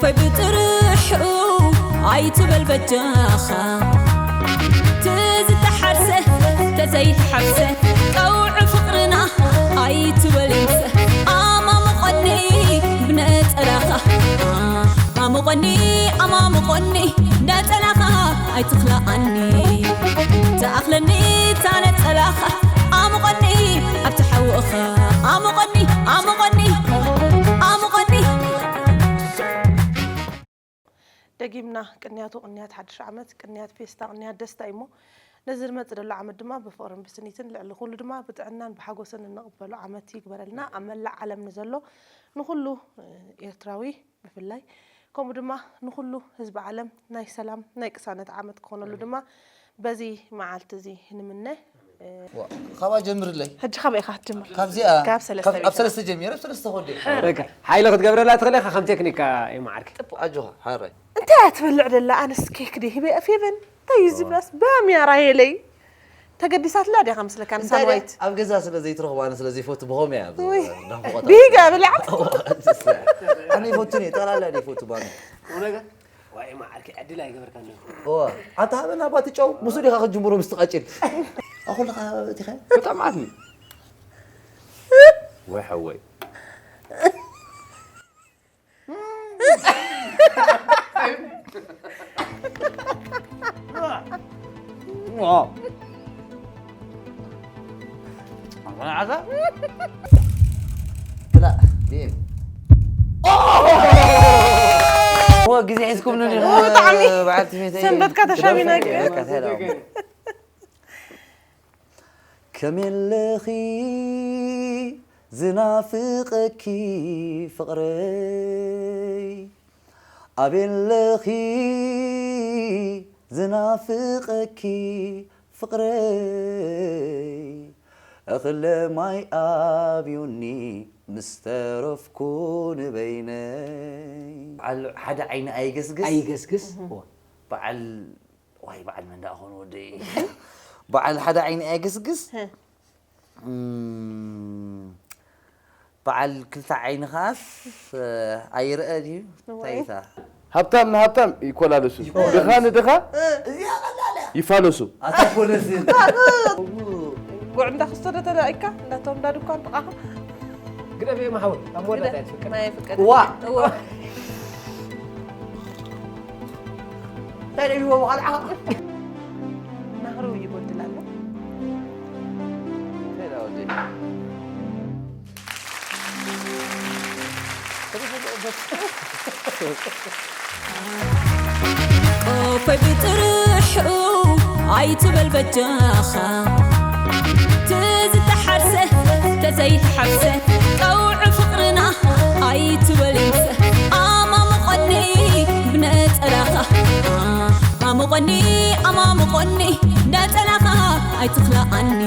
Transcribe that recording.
ፈይ ብጥርሑ ኣይትበል በጃኻ ትዝተሓርሰ ተዘይትሓፍሰ ቀውዒ ፍቕርና ኣይትበል ይምሰ ኣማሙቐኒ ብነጸላኻ ኣማሙቐኒ ኣማሙቐኒ ነጸላኻ ኣይትኽልኣኒ ተኣኽለኒ እታ ነጸላኻ ኣሙቐኒ ኣብቲ ሓውእኻ ኣሙቐኒ ኣሙቐኒ ኣሙቐኒ ደጊምና ቅንያቱ ቅንያት ሓድሽ ዓመት ቅንያት ፌስታ ቅንያት ደስታ እዩሞ ነዚ ዝመጽእ ዘሎ ዓመት ድማ ብፍቕርን ብስኒትን ልዕሊ ኩሉ ድማ ብጥዕናን ብሓጎስን እንቕበሎ ዓመት ይግበረልና ኣብ መላእ ዓለም ንዘሎ ንኩሉ ኤርትራዊ ብፍላይ ከምኡ ድማ ንኩሉ ህዝቢ ዓለም ናይ ሰላም ናይ ቅሳነት ዓመት ክኾነሉ ድማ በዚ መዓልቲ እዚ ንምነ ካብኣ ጀምርለይ ሕጂ ካበይ ኢኻ ክትጅምር ካብዚኣ ካብ ሰለስተ ኣብ ሰለስተ ጀሚረ ኣብ ሰለስተ ኮደ ሓይሊ ክትገብረላ ትኽእል ኢኻ ከም ቴክኒካ ይመዓርኪ ኣጆኻ ሓራይ እንታይ እያ ትበልዕ ደላ ኣነስ ኬክ ዲ ሂበ ፌቨን እንታይ እዩ ዝብላስ በምያ ራሄለይ ተገዲሳትላ ዲኻ ምስለካ ንሳንዋይት ኣብ ገዛ ስለ ዘይትረኽቦ ኣነ ስለ ዘይፈቱ ብኸምኡ እያ ዲጋ ብልዓት ኣነ ይፈቱ እየ ጠቕላላ እየ ይፈቱ ባኒ ዋይ መዓርኪ ዕድል ኣይገበርካን ኣታ ሃበና ባቲ ጨው ምስ ዲኻ ክትጅምሮ ምስ ትቐጭል ኣኹልኻ እቲኻ ብጣዕሚ ዓትኒ ወይ ሓወይ ብላ ቢኤም ግዜ ሒዝኩም ንኒ ብጣዕሚ በዓልቲ ቤተይ ሰንበትካ ተሻሚና ከመለኺ ዝናፍቐኪ ፍቕረይ ኣበለኺ ዝናፍቐኪ ፍቕረይ እኽለ ማይ ኣብዩኒ ምስ ተረፍኩ ንበይነይ በዓል ሓደ ዓይኒ ኣይገስግስ ኣይገስግስ በዓል ዋይ በዓል መን ደኣ ኾን ወደይ በዓል ሓደ ዓይኒ ኣይገስግስ በዓል ክልተ ዓይኒ ከዓስ ኣይርአ ድዩ እንታይ እታ ሃብታም ንሃብታም ይኮላለሱ ድኻ ንድኻ ይፋለሱ ኣታ ኮለስን ጉዕ እንዳክስቶ ዶ ተዳኢካ እንዳቶም እንዳድኳን ጥቃኻ ግደፍ እዮም ሓወይ ኣብ መወዳእታ እያ ትፍቀድ ናይ ፍቅድ ዋ እዎ እንታይ ደይዎ ቆልዓ ናህሩ ይጎድል ኣሎ ኦፈይ ብጥርሑ ኣይትበል በጃኻ ትዝተሓርሰ ተዘይትሓፍሰ ቀውዒ ፍቕርና ኣይትበል ይምሰ ኣማሙቐኒ ብነጸላኻ ኣማሙቐኒ ኣማሙቐኒ ነጸላኻ ኣይትኽልኣኒ